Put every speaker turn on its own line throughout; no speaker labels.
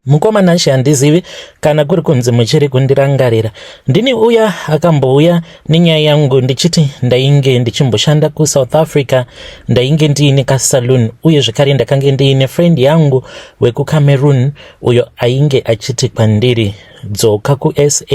Mukoma Nashe handizivi kana kuri kunzi muchiri kundirangarira. Ndini uya akambouya nenyaya yangu ndichiti ndainge ndichimboshanda kuSouth Africa, ndainge ndiine kasaloon uye zvekare ndakange ndiine friend yangu wekuCameroon uyo ainge achiti kwandiri dzoka kuSA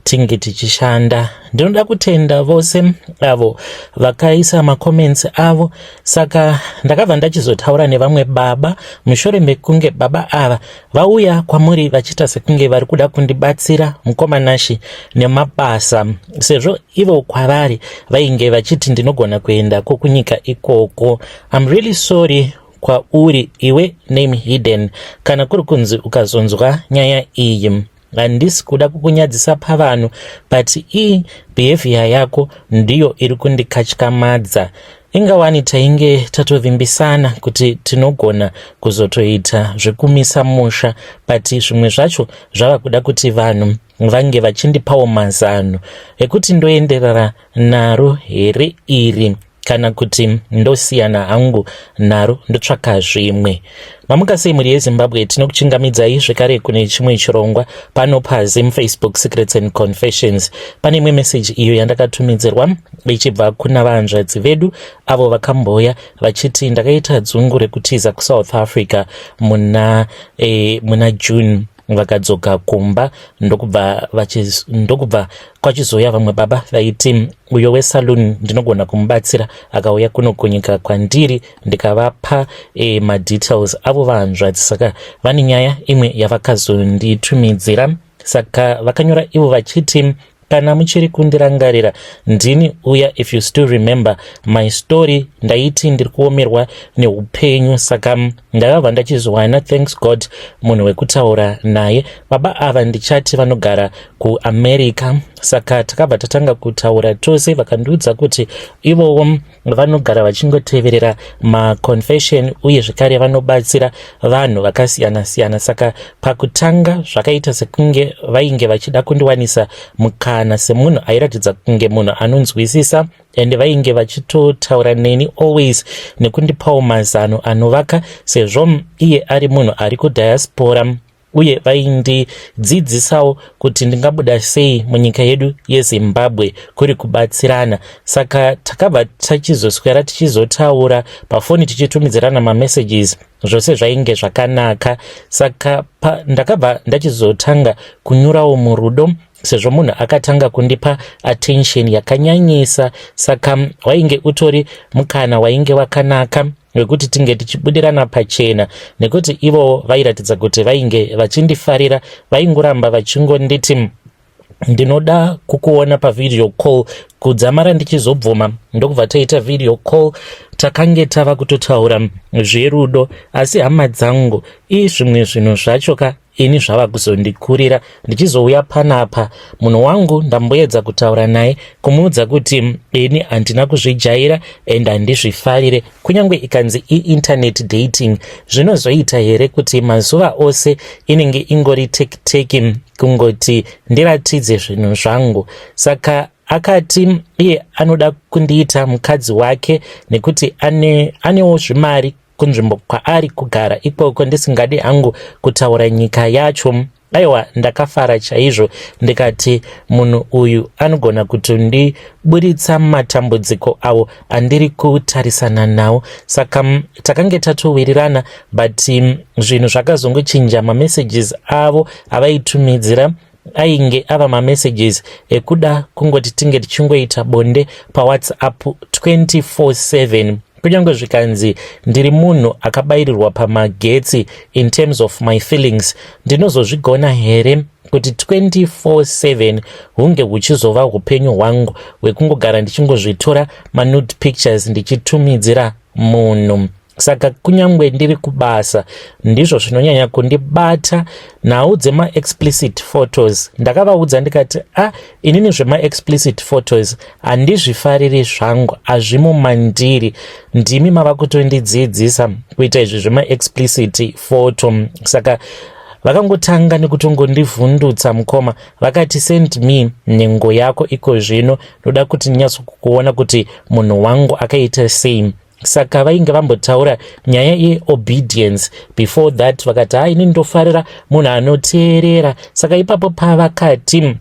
tinge tichishanda. Ndinoda kutenda vose avo vakaisa macomments avo, saka ndakabva ndachizotaura nevamwe baba mushure mekunge baba ava vauya kwamuri vachiita sekunge vari kuda kundibatsira mukoma Nashi nemabasa, sezvo ivo kwavari vainge vachiti ndinogona kuenda kokunyika ikoko. I'm really sorry kwauri iwe name hidden kana kuri kunzi ukazonzwa nyaya iyi. Handisi kuda kukunyadzisa pavanhu, but ii behavior yako ndiyo iri kundikatyamadza. Ingawani tainge tatovimbisana kuti tinogona kuzotoita zvekumisa musha, but zvimwe zvacho zvava kuda kuti vanhu vange vachindipawo mazano ekuti ndoenderera naro here iri kana kuti ndosiyana hangu naro ndotsvaka zvimwe. Mamuka sei mhuri yeZimbabwe? Tinokuchingamidzai zvekare kune chimwe chirongwa pano paZim Facebook Secrets and Confessions. Pane imwe meseji iyo yandakatumidzirwa ichibva kuna vahanzvadzi vedu avo vakamboya vachiti ndakaita dzungu rekutiza kuSouth Africa muna June, vakadzoka kumba ndokubva kwachizouya vamwe baba vaiti uyo wesaloon ndinogona kumubatsira akauya kuno kunyika kwandiri, ndikavapa madetails avo vahanzvadzi. Saka vane nyaya imwe yavakazonditumidzira. Saka vakanyora ivo vachiti, "Kana muchiri kundirangarira, ndini uya. If you still remember my story, ndaiti ndiri kuomerwa neupenyu, saka ndakabva ndachizowana, thanks God, munhu wekutaura naye. Baba ava ndichati vanogara kuAmerica. Saka takabva tatanga kutaura tose, vakandiudza kuti ivowo vanogara vachingoteverera maconfession uye zvekare vanobatsira vanhu vakasiyana-siyana. Saka pakutanga zvakaita sekunge vainge vachida kundiwanisa mukana semunhu airatidza kunge munhu anonzwisisa, ende vainge vachitotaura neni always nekundipawo mazano anovaka, sezvo iye ari munhu ari kudiaspora, uye vaindidzidzisawo kuti ndingabuda sei munyika yedu yeZimbabwe kuri kubatsirana. Saka takabva tachizoswera tichizotaura pafoni, tichitumidzirana mamessages, zvose zvainge zvakanaka. Saka ndakabva ndachizotanga kunyurawo murudo, sezvo munhu akatanga kundipa attention yakanyanyisa. Saka wainge utori mukana wainge wakanaka wekuti tinge tichibudirana pachena, nekuti ivo vairatidza kuti vainge vachindifarira. Vaingoramba vachingonditi ndinoda kukuona pavideo call, kudzamara ndichizobvuma, ndokubva taita video call. Takange tava kutotaura zverudo, asi hama dzangu, ii zvimwe zvinhu zvacho ka ini zvava kuzondikurira. Ndichizouya panapa, munhu wangu ndamboedza kutaura naye, kumuudza kuti ini handina kuzvijaira and handizvifarire. Kunyange ikanzi iinternet dating, zvinozoita here kuti mazuva ose inenge ingori tekiteki, kungoti ndiratidze zvinhu zvangu? Saka akati iye anoda kundiita mukadzi wake nekuti anewo zvimari kunzvimbo kwaari kugara ikoko, ndisingadi hangu kutaura nyika yacho. Aiwa, ndakafara chaizvo, ndikati munhu uyu anogona kutondiburitsa matambudziko awo andiri kutarisana nawo. Saka takange tatowirirana, but zvinhu zvakazongochinja. Mamessages avo avaitumidzira ainge ava mamessages ekuda kungoti tinge tichingoita bonde paWhatsApp 24/7. Kunyange zvikanzi ndiri munhu akabayirirwa pamagetsi in terms of my feelings, ndinozozvigona here kuti 24/7 hunge huchizova upenyu hwangu hwekungogara ndichingozvitora manude pictures ndichitumidzira munhu? Saka kunyange ndiri kubasa, ndizvo zvinonyanya kundibata, nhau dzemaexplicit photos. Ndakavaudza ndikati, a ah, inini zvemaexplicit photos handizvifariri zvangu, hazvimo mandiri. Ndimi mava kutondidzidzisa kuita izvi zvemaexplicit photo. Saka vakangotanga nekutongondivhundutsa mukoma, vakati, 'Send me nhengo yako iko zvino, ndoda kuti ndinyatsokuona kuti munhu wangu akaita sei.' Saka vainge vambotaura nyaya yeobedience before that, vakati, "Ha, ini ndofarira munhu anoteerera." Saka ipapo pavakati,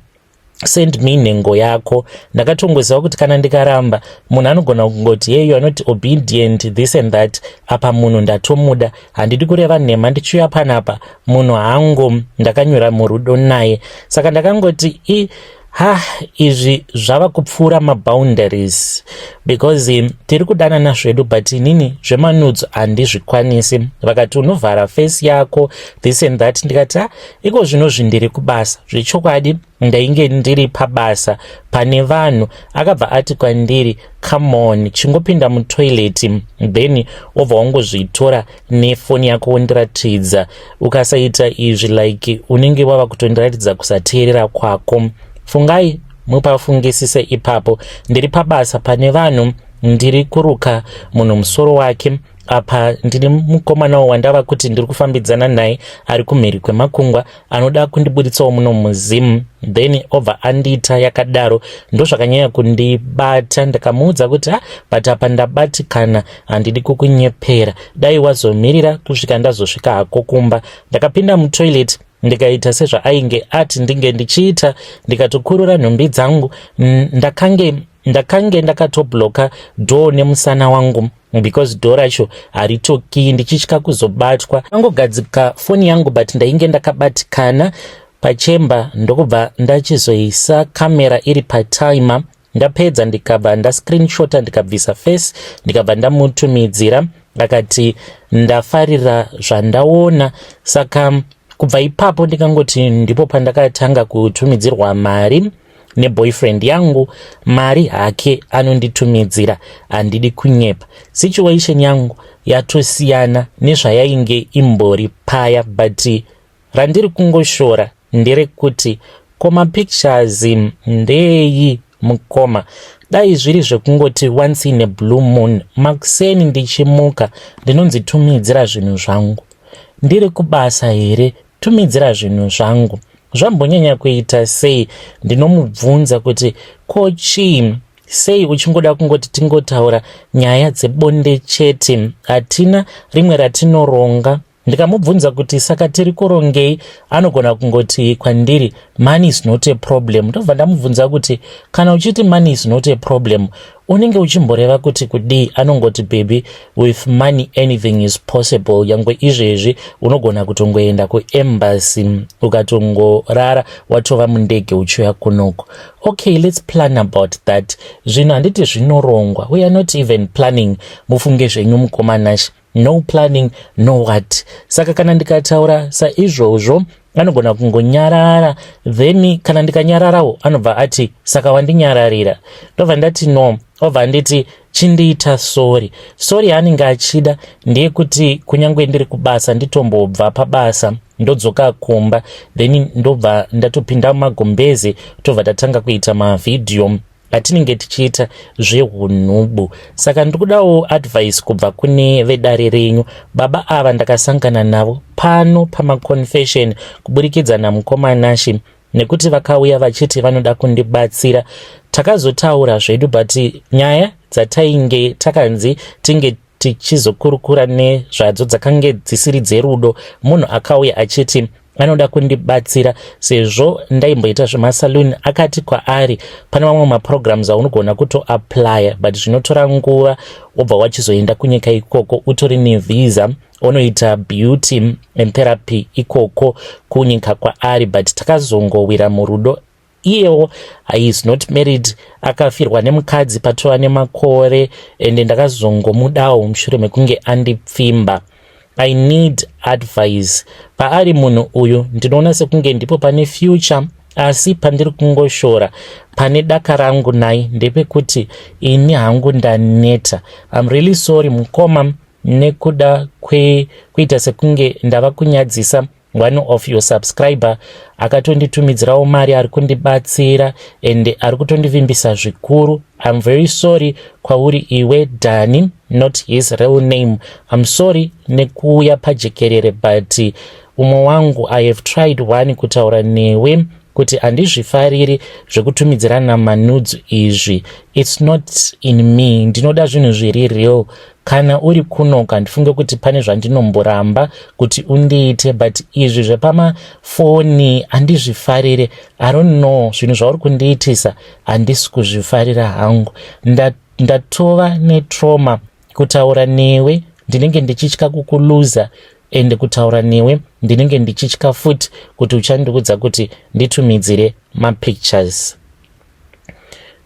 "Send me nhengo yako," ndakatongoziva kuti kana ndikaramba, munhu anogona kungoti, "Hey, you are not obedient," this and that. Apa munhu ndatomuda, handidi kureva nhema. Ndichiuya panapa, munhu hangu ndakanyura murudo naye. Saka ndakangoti, "I ha, izvi zvava kupfuura maboundaries," because tiri kudanana zvedu, but inini zvemanudes handizvikwanisi. Vakati, "Unovhara face yako," this and that. Ndikati, "Ha, iko zvinozvi ndiri kubasa." Zvechokwadi ndainge ndiri pabasa pane vanhu. Akabva ati kwandiri, "Come on, chingopinda mutoilet, then wobva wangozvitora nefoni yako wondiratidza. Ukasaita izvi, like, unenge wava kutondiratidza kusateerera kwako." Fungai mupafungisise ipapo. Ndiri pabasa pane vanhu, ndiri kuruka munhu musoro wake. Apa ndine mukomanawo wandava kuti ndiri kufambidzana naye ari kumhiri kwemakungwa, anoda kundibuditsawo muno muZim, then obva andiita yakadaro. Ndozvakanyanya kundibata. Ndikamuudza kuti, "Ah, but apa ndabatikana, handidi kukunyepera. Dai wazomirira kusvika ndazosvika hako kumba." Ndakapinda mutoilet, ndikaita sezvaainge ati ndinge ndichiita, ndikatokurura nhumbi dzangu. Ndakange ndakatobloka door nemusana wangu because door racho haritokii, ndichitya kuzobatwa. Angogadzika foni yangu, but ndainge ndakabatikana pachemba. Ndokubva ndachizoisa kamera iri patimer. Ndapedza, ndikabva ndascreenshota, ndikabvisa face, ndikabva ndamutumidzira. Akati, "Ndafarira zvandaona." Saka kubva ipapo ndikangoti ndipo pandakatanga kutumidzirwa mari neboyfriend yangu. Mari hake anonditumidzira, handidi kunyepa. Situation yangu yatosiyana nezvayainge imbori paya, but randiri kungoshora nderekuti, ko mapictures ndei, mukoma? Dai zviri zvekungoti once in a blue moon, makuseni ndichimuka ndinonzi, "Tumidzira zvinhu zvangu." Ndiri kubasa here? Tumidzira zvinhu zvangu. Zvambonyanya kuita sei? Ndinomubvunza kuti, "Ko chii? Sei uchingoda kungoti tingotaura nyaya dzebonde chete? Hatina rimwe ratinoronga?" Ndikamubvunza kuti, "Saka tiri kurongei?" Anogona kungoti kwandiri, "Money is not a problem." Ndobva ndamubvunza kuti, "Kana uchiti money is not a problem, unenge uchimboreva kuti kudii?" Anongoti, "Baby, with money anything is possible. Yangwe izvezvi unogona kutongoenda kuembassy, ukatongorara watova mundege uchiuya kunoko." Okay, let's plan about that. Zvinhu handiti zvinorongwa? We are not even planning. Mufunge zvenyu, mukoma Nashe, no planning, no what. Saka kana ndikataura saizvozvo, anogona kungonyarara. Then kana ndikanyararawo, anobva ati, "Saka wandinyararira?" Ndobva ndati, "No." Obva anditi, "Chindiita sorry." Sorry yaanenge achida ndeyekuti kunyange ndiri kubasa, nditombobva pabasa, ndodzoka kumba, then ndobva ndatopinda mumagumbezi, tobva tatanga kuita mavhidhiyo atinenge tichiita zvehunhubu. Saka ndiri kudawo advice kubva kune vedare renyu. Baba ava ndakasangana navo pano pamaconfession kuburikidza namukoma Nashe, nekuti vakauya vachiti vanoda kundibatsira. Takazotaura zvedu, but nyaya dzatainge takanzi tinge tichizokurukura nezvadzo dzakange dzisiri dzerudo. Munhu akauya achiti anoda kundibatsira sezvo ndaimboita zvemasaluni. Akati kwaari pane mamwe maprograms aunogona kutoapplya, but zvinotora nguva, wobva wachizoenda kunyika ikoko utori nevhisa, unoita beauty and therapy ikoko kunyika kwaari. But takazongowira murudo. Iyewo is not married, akafirwa nemukadzi patova nemakore, ende ndakazongomudawo mushure mekunge andipfimba. I need advice paari munhu uyu. Ndinoona sekunge ndipo pane future, asi pandiri kungoshora pane daka rangu naye ndepekuti ini hangu ndaneta. I'm really sorry, mukoma, nekuda kwekuita sekunge ndava kunyadzisa one of your subscriber akatonditumidzirawo mari, ari kundibatsira and ari kutondivimbisa zvikuru. I'm very sorry kwauri iwe Dani, not his real name. I'm sorry nekuuya pajekerere, but umwe wangu, I have tried one kutaura newe. Kuti handizvifariri zvekutumidzirana manudes izvi. It's not in me. Ndinoda zvinhu zviri real. Kana uri kunoka, handifunge kuti pane zvandinomboramba kuti undiite, but izvi zvepamafoni handizvifarire. I don't know, zvinhu zvauri kundiitisa handisi kuzvifarira hangu. Ndatova netrauma. Kutaura newe ndinenge ndichitya kukuluza, ende kutaura newe ndinenge ndichitya futi kuti uchandiudza kuti nditumidzire mapictures.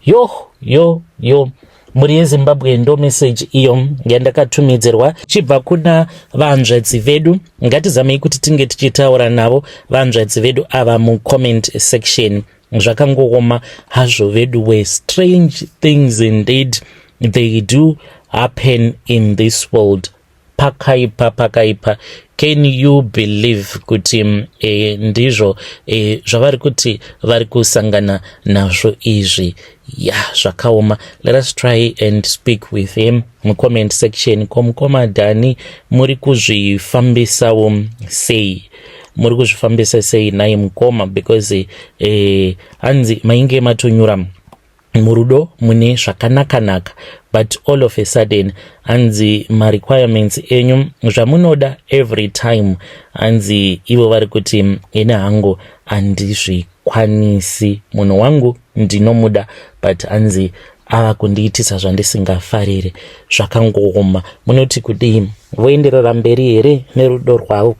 Yo yo yo, mhuri yeZimbabwe, ndo meseji iyo yandakatumidzirwa chibva kuna vanzvadzi vedu. Ngatizamei kuti tinge tichitaura navo vanzvadzi vedu ava mucomment section. Zvakangooma hazvo vedu we. Strange things indeed, they do happen in this world. Pakaipa, pakaipa. Can you believe kuti ndizvo zvavari kuti vari kusangana nazvo izvi? Ya, zvakaoma. Let us try and speak with him mucomment section. Komukoma Dhani, muri kuzvifambisawo sei? Muri kuzvifambisa sei nai mukoma? Because hanzi mainge matonyura murudo mune zvakanakanaka, but all of a sudden hanzi marequirements enyu, zvamunoda every time, hanzi ivo vari kuti ine hangu handizvikwanisi. Munhu wangu ndinomuda, but hanzi ava kundiitisa zvandisingafariri. Zvakangooma. Munoti kudii? Voenderera mberi here nerudo rwavo?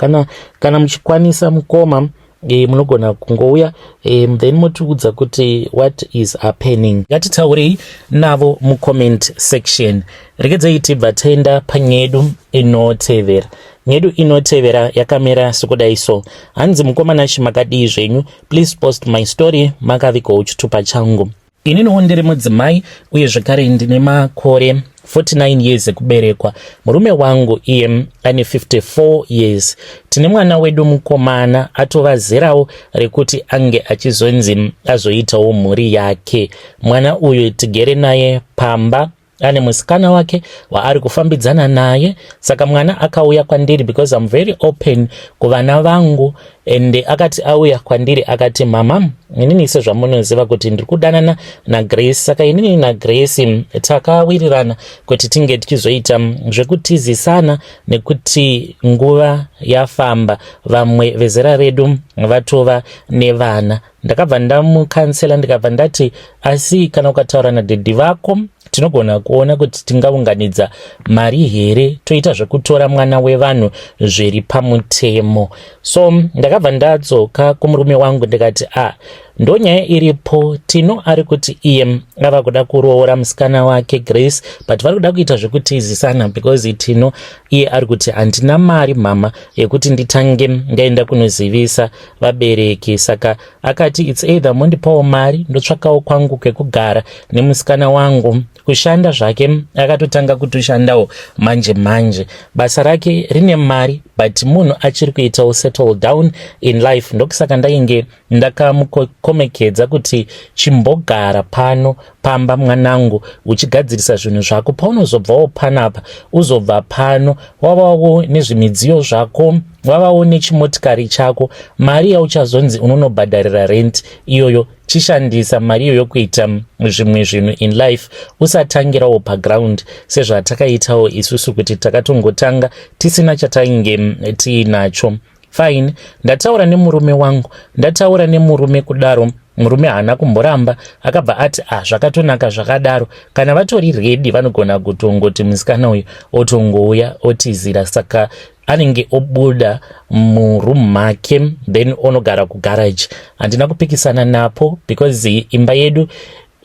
Kana muchikwanisa, mukoma, munogona kungouya then motiudza kuti what is happening. Ngatitaurei navo mucomment section. Regedzei tibva taenda panyedu inotevera. Nyedu inotevera yakamira sekudai so. Hanzi, "Mukoma Nashi, makadii zvenyu? Please post my story. Makavigawo chitupa changu. Ininiwo ndiri mudzimai uye zvekare ndine makore 49 years ekuberekwa. Murume wangu iye ane 54 years. Tine mwana wedu mukomana atova zerawo rekuti ange achizonzi azoitawo mhuri yake. Mwana uyu tigere naye pamba, ane musikana wake waari kufambidzana naye. Saka mwana akauya kwandiri, because I'm very open kuvana vangu, and akati auya kwandiri akati, 'Mama, inini sezvamunoziva kuti ndiri kudanana naGrace. Saka inini naGrace takawirirana kuti tinge tichizoita zvekutizisana nekuti nguva yafamba, vamwe vezera redu vatova nevana.' Ndakabva ndamucounsela, ndikabva ndati, asi kana ukataura nadaddy vako, tinogona kuona kuti tingaunganidza mari here, toita zvekutora mwana wevanhu zviri pamutemo.' So ndakabva ndadzoka kumurume wangu, ndikati, a ah, ndonyaya iripo. Tino ari kuti iye ava kuda kuroora musikana wake Grace, but vari kuda kuita zvekutizisana because Tino iye ari kuti, 'Handina mari, mama, yekuti nditange ndaenda kunozivisa vabereki.' Saka akati, 'It's either mondipawo mari, ndotsvakawo kwangu kwekugara nemusikana wangu.' Kushanda zvake akatotanga kutoshandawo manje manje, basa rake rine mari, but munhu achiri kuitawo settle down in life. Ndokusaka ndainge ndakamukomekedza kuti chimbogara pano pamba, mwanangu, uchigadzirisa zvinhu zvako. Paunozobvawo panapa, uzobva pano wavawo nezvimidziyo zvako, wavawo nechimotikari chako. Mari yauchazonzi unonobhadharira rent iyoyo, chishandisa mari iyoyo kuita zvimwe zvinhu in life. Usatangirawo paground sezvatakaitawo isusu, kuti takatongotanga tisina chatainge tiinacho. Fine, ndataura nemurume wangu. Ndataura nemurume kudaro, murume haana kumboramba. Akabva ati, ah, zvakatonaka zvakadaro. Kana vatori ready, vanogona kutongoti musikana uyu otongouya otizira. Saka anenge obuda muroom make, then onogara kugarage. Handina kupikisana napo because imba yedu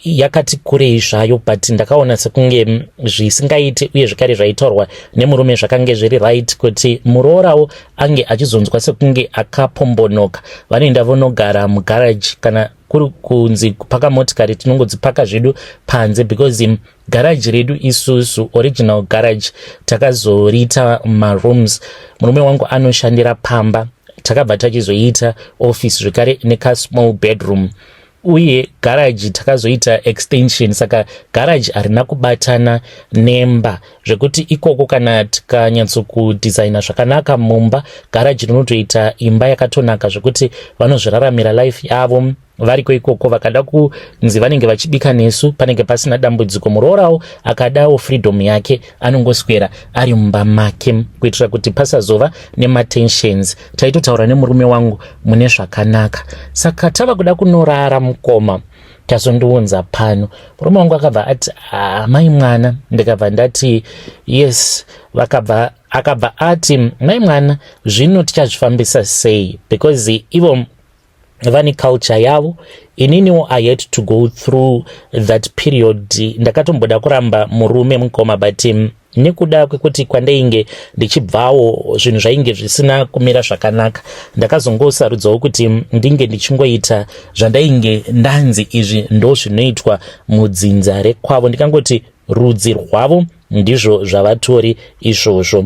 yakati kurei zvayo, but ndakaona sekunge zvisingaiti, uye zvekare zvaitaurwa nemurume zvakange zviri right, kuti muroorawo ange achizonzwa sekunge akapombonoka. Vanoenda vonogara mugaraji. Kana kuri kunzi kupaka motikari, tinongodzipaka zvedu panze, because garaji redu isusu, original garage, takazoriita marooms. Murume wangu anoshandira pamba, takabva tachizoita office zvekare nekasmall bedroom. Uye garaji takazoita extension, saka garaji harina kubatana nemba, zvekuti ikoko kana tikanyatsokudesigna zvakanaka mumba, garaji rinotoita imba yakatonaka zvekuti vanozviraramira life yavo variko ikoko. Vakada kunzi vanenge vachibika nesu, panenge pasina dambudziko. Muroorawo akadawo freedom yake, anongoswera ari mumba make kuitira kuti pasazova nematensions. Taitotaura nemurume wangu mune zvakanaka. Saka tava kuda kunorara, mukoma, tazondiunza pano. Murume wangu akabva ati, "Amai mwana." Ndikabva ndati, "Yes." Vakabva, akabva ati, "Mai mwana, zvino tichazvifambisa sei?" Because ivo vane culture yavo, ininiwo I had to go through that period. Ndakatomboda kuramba murume, mukoma, but nekuda kwekuti kwandainge ndichibvawo zvinhu zvainge zvisina kumira zvakanaka, ndakazongosarudzawo kuti ndinge ndichingoita zvandainge ndanzi izvi ndo zvinoitwa mudzinza rekwavo. Ndikangoti rudzi rwavo ndizvo zvavatori izvozvo.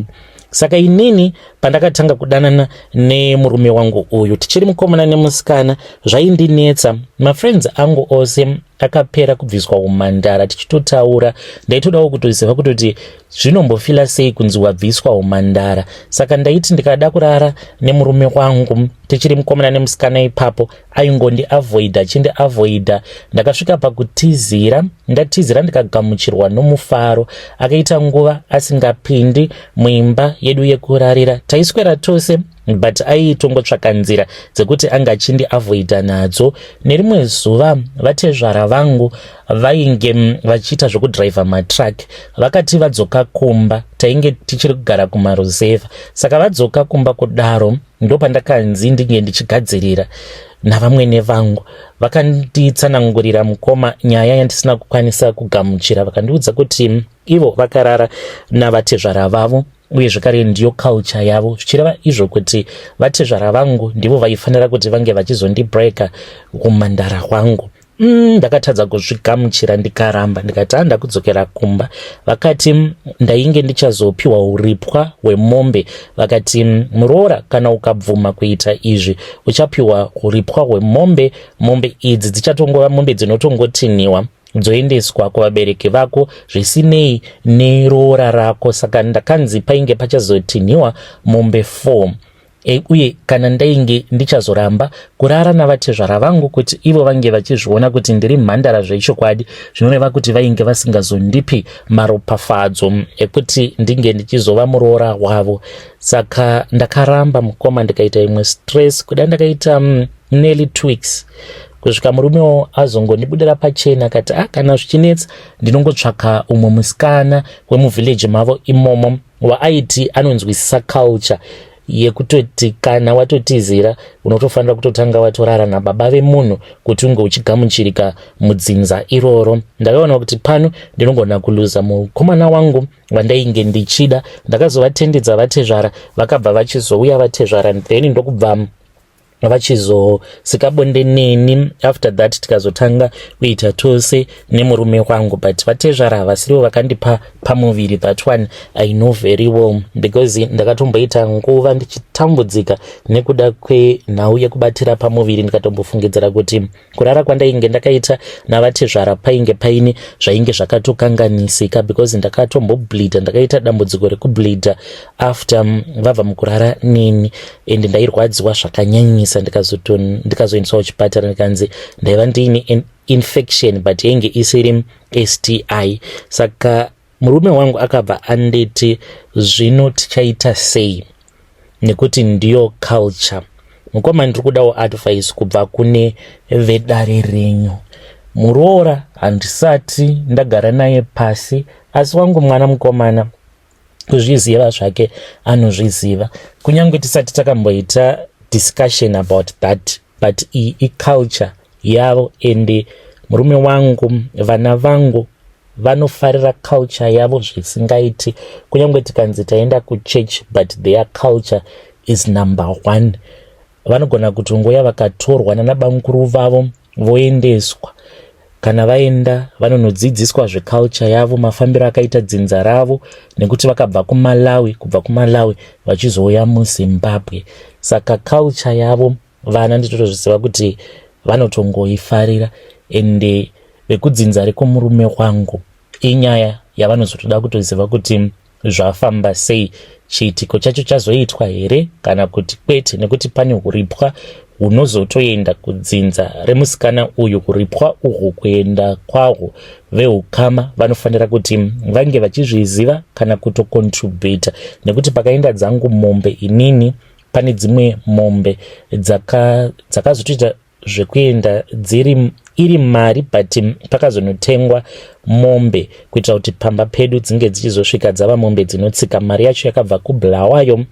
Saka inini pandakatanga kudanana nemurume wangu uyu, tichiri mukomana nemusikana, zvaindinetsa. Mafriends angu ose akapera kubviswa umhandara tichitotaura. Ndaitodawo kutoziva kutoti zvinombofila sei kunzi wabviswa umhandara. Saka ndaiti ndikada kurara nemurume wangu tichiri mukomana nemusikana ipapo, aingondiavoida, achindiavoida. Ndakasvika pakutizira. Ndatizira, ndikagamuchirwa nomufaro. Akaita nguva asingapindi muimba yedu yekurarira. Taiswera tose, but aitongotsvaka nzira dzekuti anga achindiavoida nadzo. Nerimwe zuva vatezvara vangu vainge vachiita zvekudhiraivha matruck. Vakati vadzoka kumba, tainge tichiri kugara kumaruzevha, saka vadzoka kumba kudaro, ndopandakanzi ndinge ndichigadzirira navamwene vangu. Vakanditsanangurira, mukoma, nyaya yandisina kukwanisa kugamuchira. Vakandiudza kuti ivo vakarara navatezvara vavo, uye zvekare ndiyo culture yavo, zvichireva izvo kuti vatezvara vangu ndivo vaifanira kuti vange vachizondibreaka kumhandara hwangu. Ndakatadza kuzvigamuchira, ndikaramba, ndikati handa kudzokera kumba. Vakati ndainge ndichazopiwa uripwa hwemombe. Vakati, "Muroora, kana ukabvuma kuita izvi, uchapiwa uripwa hwemombe. Mombe idzi dzichatongova mombe dzinotongotinhiwa dzoendeswa kuvabereki vako zvisinei neroora rako." Saka ndakanzi painge pachazotinhiwa mombe 4. Uye kana ndainge ndichazoramba kurara navatezvara vangu kuti ivo vange vachizviona kuti ndiri mhandara zvechokwadi, zvinoreva kuti vainge vasingazondipi maropafadzo ekuti ndinge ndichizova muroora wavo. Saka ndakaramba, mukoma, ndikaita imwe stress kuda. Ndakaita nearly 2 weeks kusvika murumewo azongondibudira pachena akati, "Ah, kana zvichinetsa, ndinongotsvaka umwe musikana wemuvhileji mavo imomo," waaiti anonzwisisa culture yekutoti kana watotizira unotofanira kutotanga watorara nababa vemunhu kuti unge uchigamuchirika mudzinza iroro. Ndakaona kuti pano ndinogona kuluza mukomana wangu wandainge ndichida. Ndakazovatendedza vatezvara, vakabva vachizouya vatezvara, then ndokubva vachizosika bonde neni. After that tikazotanga kuita tose nemurume wangu, but vatezvara havasirivo vakandipa pamuviri. That one I know very well, because ndakatomboita nguva ndichitambudzika nekuda kwenhau yekubatira pamuviri. Ndikatombofungidzira kuti kurara kwandainge ndakaita navatezvara painge paine zvainge zvakatokanganisika, because ndakatombobleeda. Ndakaita dambudziko rekubleeda after vabva mukurara neni, and ndairwadziwa zvakanyanyisa. Ndikazoendeswa kuchipatara, ndikanzi ndaiva ndiine infection, but yainge isiri STI. Saka murume wangu akabva anditi, "Zvino tichaita sei, nekuti ndiyo culture?" Mukoma, ndiri kudawo advice kubva kune vedare renyu. Muroora handisati ndagara naye pasi, asi wangu mwana mukomana kuzviziva zvake anozviziva, kunyange tisati takamboita discussion about that, but iyi iculture yavo, ende murume wangu, vana vangu vanofarira culture yavo zvisingaiti. Kunyange tikanzi taenda kuchurch, but their culture is number one. Vanogona kutongoya vakatorwa nanabamukuru vavo voendeswa. Kana vaenda, vanonodzidziswa zveculture yavo, mafambiro akaita dzinza ravo, nekuti vakabva kuMalawi, kubva kuMalawi vachizouya muZimbabwe. Saka culture yavo vana nditotozviziva kuti Vanotongoifarira, ende vekudzinza rekumurume wangu inyaya yavanozotoda kutoziva kuti zvafamba sei, chiitiko chacho chazoitwa here kana kuti kwete, nekuti pane huripwa hunozotoenda kudzinza remusikana uyu. Huripwa uhwu kuenda kwahwo, veukama vanofanira kuti vange vachizviziva kana kutocontributa, nekuti pakaenda dzangu mombe inini, pane dzimwe mombe dzakazotoita zvekuenda dziri iri mari, but pakazonotengwa mombe kuitira kuti pamba pedu dzinge dzichizosvika dzava mombe dzinotsika. Mari yacho yakabva kuBulawayo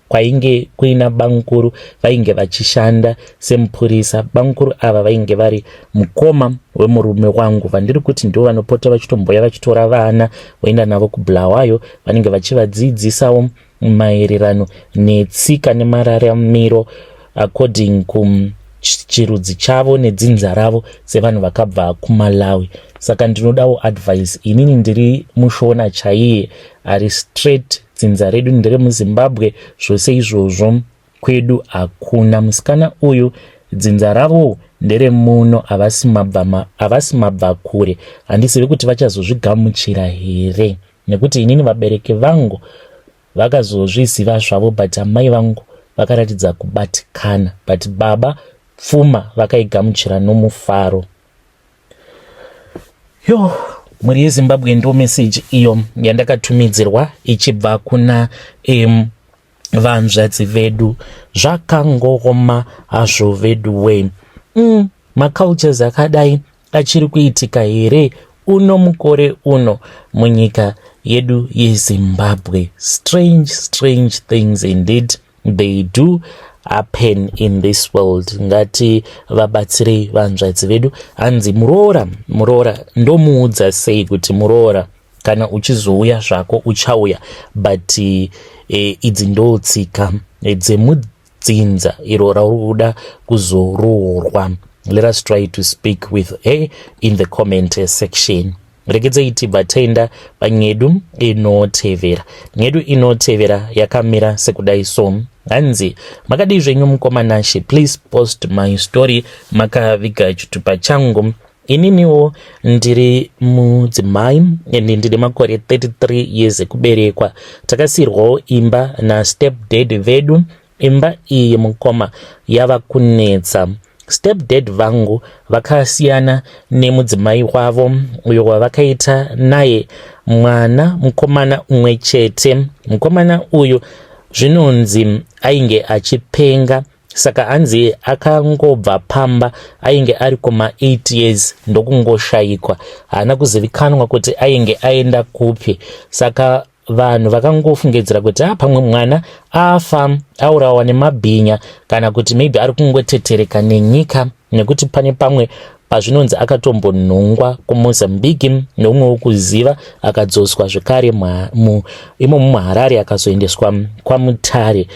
kwainge kuina bamukuru vainge vachishanda semupurisa. Bamukuru ava vainge vari mukoma wemurume wangu vandiri kuti ndivo vanopota vachitomboya vachitora vana voenda navo kuBulawayo, vanenge vachivadzidzisawo maererano netsika nemararamiro according kuchirudzi chavo nedzinza ravo sevanhu vakabva kuMalawi. Saka ndinodawo advice. Inini ndiri muShona chaiye ari straight, dzinza redu nderemuZimbabwe, zvose izvozvo kwedu hakuna. Musikana uyu dzinza ravo nderemuno, havasi mabva kure. Handizivi kuti vachazozvigamuchira here, nekuti inini vabereki vangu vakazozviziva zvavo, but amai vangu vakaratidza kubatikana, but baba pfuma vakaigamuchira nomufaro. Yo, mhuri yeZimbabwe, ndo meseji iyo yandakatumidzirwa ichibva kuna vanzvadzi vedu. Zvakangoma hazvo vedu we. Macultures akadai achiri kuitika here uno mukore uno munyika yedu yeZimbabwe? Strange, strange things indeed, they do happen in this world. Ngati vabatsirei vanzvadzi vedu. Hanzi muroora, muroora ndomuudza sei kuti muroora, kana uchizouya zvako uchauya, but idzi ndo tsika dzemudzinza iro rauri kuda kuzoroorwa? Let us try to speak with her in the comment section. Regedzei tibva taenda panyedu inotevera. Nyedu inotevera yakamira sekudai so. Hanzi, "Makadii zvenyu mukoma Nashe? Please post my story makaviga chitupa changu. Ininiwo ndiri mudzimai ende ndine makore 33 years ekuberekwa. Takasiyirwawo imba nastep dad vedu. Imba iyi mukoma yava kunetsa. Step dad vangu vakasiyana nemudzimai wavo uyo wavakaita naye mwana mukomana umwe chete. Mukomana uyu zvinonzi ainge achipenga, saka hanzi akangobva pamba ainge ari kuma8 years ndokungoshayikwa, haana kuzivikanwa kuti ainge aenda kupi. Saka vanhu vakangofungidzira kuti a pamwe mwana afa, aurawa nemabhinya, kana kuti maybe ari kungotetereka nenyika, nekuti pane pamwe pazvinonzi akatombonhongwa kuMozambique neumwe wokuziva, akadzoswa zvekare imomo muHarare, akazoendeswa kwaMutare.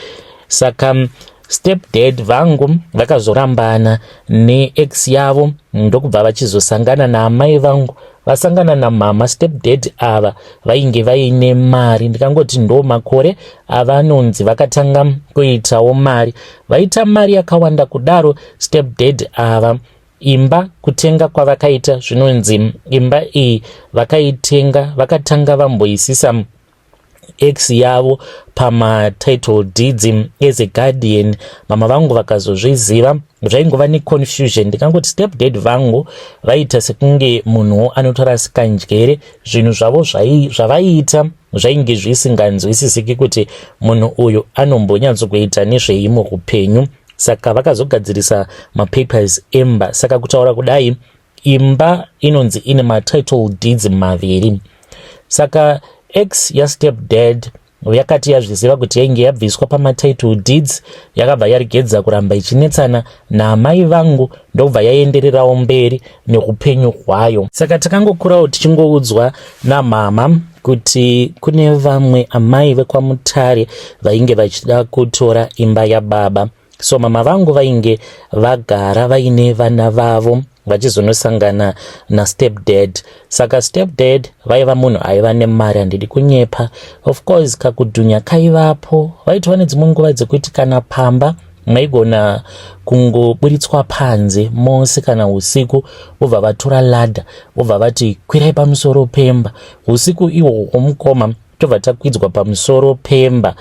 Saka step dad vangu vakazorambana neex yavo ndokubva vachizosangana naamai vangu. Vasangana namama, step dad ava vainge vaine mari, ndikangoti ndo makore avanonzi vakatanga kuitawo mari. Vaita mari yakawanda kudaro step dad ava, imba kutenga kwavakaita, zvinonzi imba iyi vakaitenga vakatanga vamboisisa ex yavo pamatitle deeds as a guardian. Mama vangu vakazozviziva, zvaingova neconfusion. Ndikangoti step dad vangu vaita sekunge munhuwo anotorasika njere. Zvinhu zvavo zvavaiita zvainge zvisinganzwisisiki kuti munhu uyu anombonyatsokuita nezvei muupenyu. Saka vakazogadzirisa mapapers emba. Saka kutaura kudai, imba inonzi ine matitle deeds maviri. Saka ex yastep dad yakati yazviziva kuti yainge yabviswa pamatitle deeds, yakabva yaregedza kuramba ichinetsana naamai vangu, ndobva yaendererawo mberi neupenyu hwayo. Saka takangokurawo tichingoudzwa namama kuti kune vamwe amai vekwaMutare vainge vachida kutora imba yababa. So mama vangu vainge vagara vaine vana vavo vachizonosangana nastep dad. Saka step dad vaiva munhu aiva nemari, handidi kunyepa. Of course kakudhunya kaivapo, vaitova nedzimwe nguva dzekuti kana pamba Maigona kungoburitswa panze mose kana usiku, vobva vatora ladder, vobva vati kwirai pamusoro pemba. Usiku ihwohwo mukoma, tobva takwidzwa pamusoro pemba,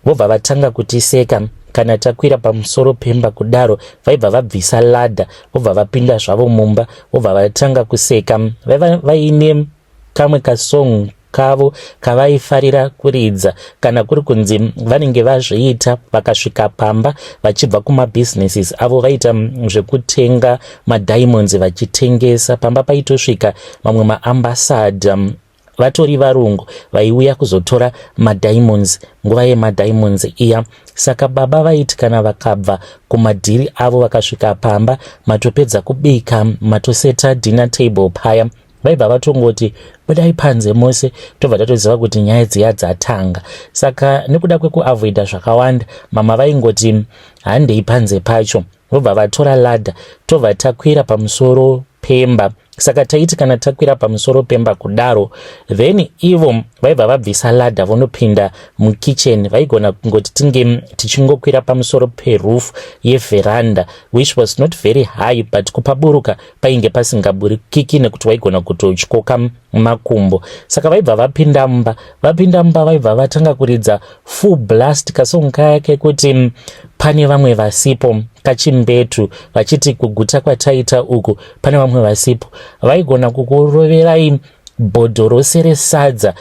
vobva vatanga kutiseka. Kana takwira pamusoro pemba kudaro, vaibva vabvisa ladder, vobva vapinda zvavo mumba, vobva vatanga kuseka. Vaiva vaine kamwe kasong kavo kavaifarira kuridza kana kuri kunzi vanenge vazviita. Vakasvika pamba vachibva kumabhizinesis avo, vaita zvekutenga madiamonds vachitengesa. Pamba paitosvika mamwe maambassador vatori varungu vaiuya kuzotora madiamonds nguva yemadiamonds iya. Saka baba vaiti kana vakabva kumadhiri avo, vakasvika pamba, matopedza kubika, matoseta dinner table paya, vaibva vatongoti budai panze mose. Tobva tatoziva kuti nyaya dziya dzatanga. Saka nekuda kwekuavoida zvakawanda, mama vaingoti handei panze pacho, vobva vatora ladder, tobva takwira pamusoro pemba. Saka taiti kana takwira pamusoro pemba kudaro, then ivo vaibva vabvisa ladder, vonopinda mukitchen. Vaigona kungoti tinge tichingokwira pamusoro peroof yeveranda, which was not very high, but kupaburuka painge pasingaburikiki nekuti waigona kutotyoka makumbo. Saka vaibva vapinda mumba. Vapinda mumba, vaibva vatanga kuridza full blast kasong kaya kekuti pane vamwe vasipo, kachimbetu, vachiti kuguta kwataita uku pane vamwe vasipo. Vaigona kukuroverai bhodho rose resadza.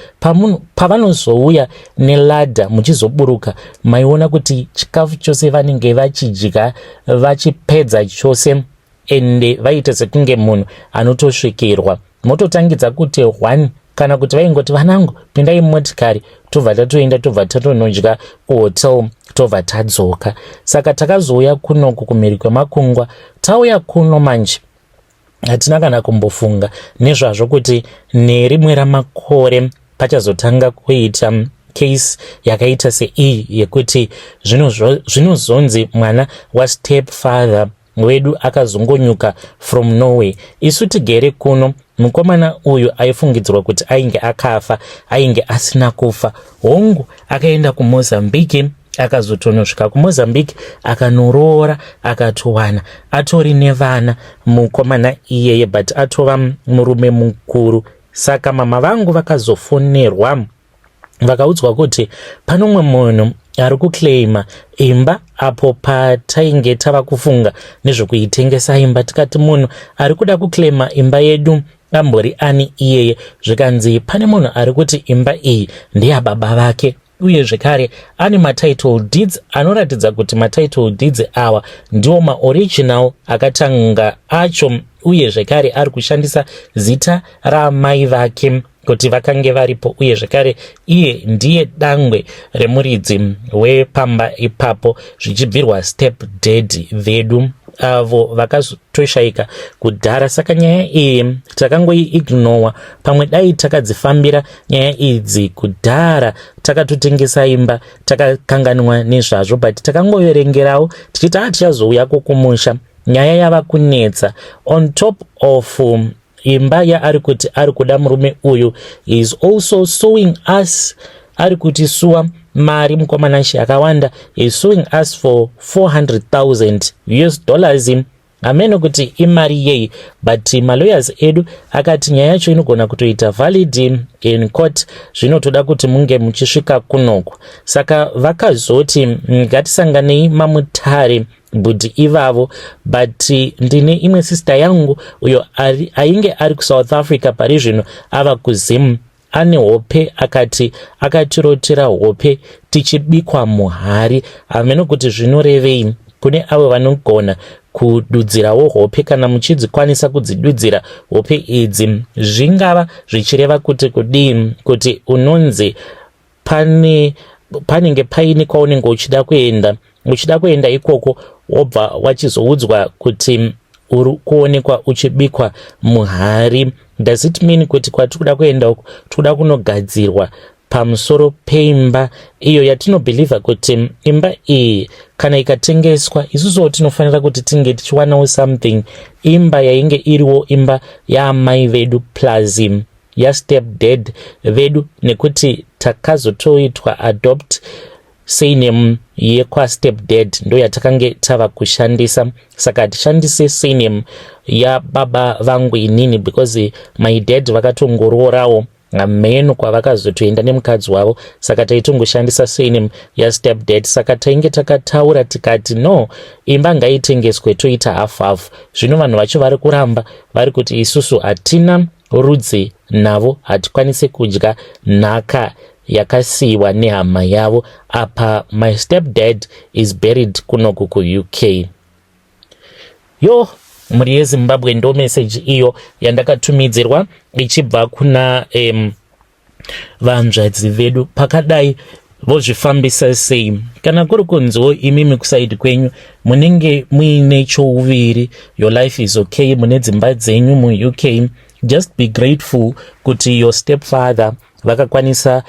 Pavanozouya neladder muchizoburuka, maiona kuti chikafu chose vanenge vachidya vachipedza chose, ende vaita sekunge munhu anotosvikirwa. Mototangidza kuti one, kana kuti vaingoti vanangu pindai mumotikari, tobva tatoenda, tobva tatonodya kuhotel, tobva tadzoka. Saka takazouya kunoku kumhiri kwemakungwa. Tauya kuno manje, hatina kana kumbofunga nezvazvo kuti nerimwe ramakore pachazotanga kuita case yakaita seiyi yekuti zvinozonzi mwana wastep father wedu akazongonyuka from nowhere isu tigere kuno. Mukomana uyu aifungidzirwa kuti ainge akafa, ainge asina kufa. Hongu, akaenda kuMozambique, akazotonosvika kuMozambique, akanoroora, akatowana atori nevana mukomana iyeye, but atova murume mukuru. Saka mama vangu vakazofonerwa, vakaudzwa kuti pane umwe munhu ari kuclaima imba apo patainge tava kufunga nezvekuitengesa imba. Tikati munhu ari kuda kuclaima imba yedu ambori ani iyeye? Zvikanzi pane munhu ari kuti imba iyi ndeyababa vake, uye zvekare ane matitle deeds anoratidza kuti matitle deeds awa ndiwo maoriginal akatanga acho, uye zvekare ari kushandisa zita raamai vake kuti vakange varipo, uye zvekare iye ndiye dangwe remuridzi wepamba ipapo, zvichibvirwa step dad vedu avo vakazotoshayika kudhara. Saka nyaya iyi takangoiignowa. Pamwe dai takadzifambira nyaya idzi kudhara, takatotengesa imba, takakanganwa nezvazvo, but takangoverengerawo tichiti a tichazouyako kumusha. Nyaya yava kunetsa, on top of imba yaari kuti ari kuda murume uyu, is also suing us. Ari kuti suwa mari mukomanashi akawanda, is suing us for 400,000 US dollars. Hamene kuti imari yei, but malawyers edu akati nyaya yacho inogona kutoita valid in court, zvinotoda kuti munge muchisvika kunoku. Saka vakazoti ngatisanganei mamutare bhudhi ivavo. But ndine imwe sister yangu uyo ainge ari kuSouth Africa, pari zvino ava kuZim. Ane hope, akati akatirotera hope tichibikwa muhari. Hamene kuti zvinorevei. Kune avo vanogona kududzirawo hope, kana muchidzikwanisa kudzidudzira hope idzi, zvingava zvichireva kuti kudii? Kuti unonzi pane panenge paine kwaunenge uchida kuenda, uchida kuenda ikoko, wobva wachizoudzwa kuti uri kuonekwa uchibikwa muhari. Does it mean kuti kwatiri kuda kuenda uku tikuda kunogadzirwa pamusoro peimba iyo yatinobhilivha kuti imba iyi kana ikatengeswa isusuwo tinofanira kuti tinge tichiwanawo something? Imba yainge iriwo imba yaamai vedu plus yastep dad vedu, nekuti takazotoitwa adopt. Surname yekwastep dad ndo yatakange tava kushandisa, saka hatishandise surname yababa vangu inini because my dad vakatongoroorawo, hameno kwavakazotoenda nemukadzi wavo, saka taitongoshandisa surname yastep dad. Saka tainge takataura tikati, no, imba ngaitengeswe, toita half half. Zvino vanhu vacho vari kuramba, vari kuti isusu hatina rudzi navo, hatikwanisi kudya nhaka yakasiyiwa nehama yavo. Apa my step dad is buried kunoku kuUK. Yo, mhuri yeZimbabwe, ndo meseji iyo yandakatumidzirwa ichibva kuna vanzvadzi vedu. Pakadai vozvifambisa sei? Kana kuri kunziwo imimi kuside kwenyu munenge muine chouviri, your life is okay, mune dzimba dzenyu muUK, just be grateful kuti your stepfather vakakwanisa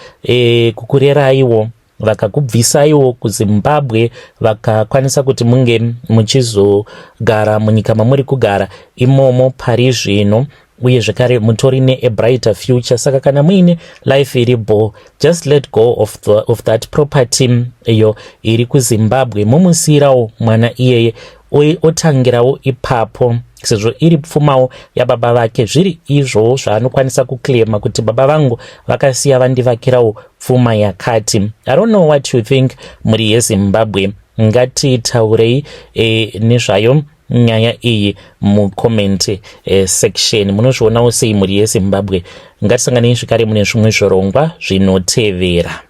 kukureraiwo, vakakubvisaiwo kuZimbabwe, vakakwanisa kuti munge muchizogara munyika mamuri kugara imomo pari zvino, uye zvekare mutori neabrighter future. Saka kana muine life iri bo, just let go of that property iyo iri kuZimbabwe, mumusiyirawo mwana iyeye, otangirawo ipapo, sezvo iri pfumawo yababa vake. Zviri izvowo zvaanokwanisa kuclaima kuti baba vangu vakasiya vandivakirawo pfuma yakati. I don't know what you think, mhuri yeZimbabwe. Ngatitaurei nezvayo nyaya iyi mucomment section. Munozvionawo sei, mhuri yeZimbabwe? Ngatisanganei zvekare mune zvimwe zvirongwa zvinotevera.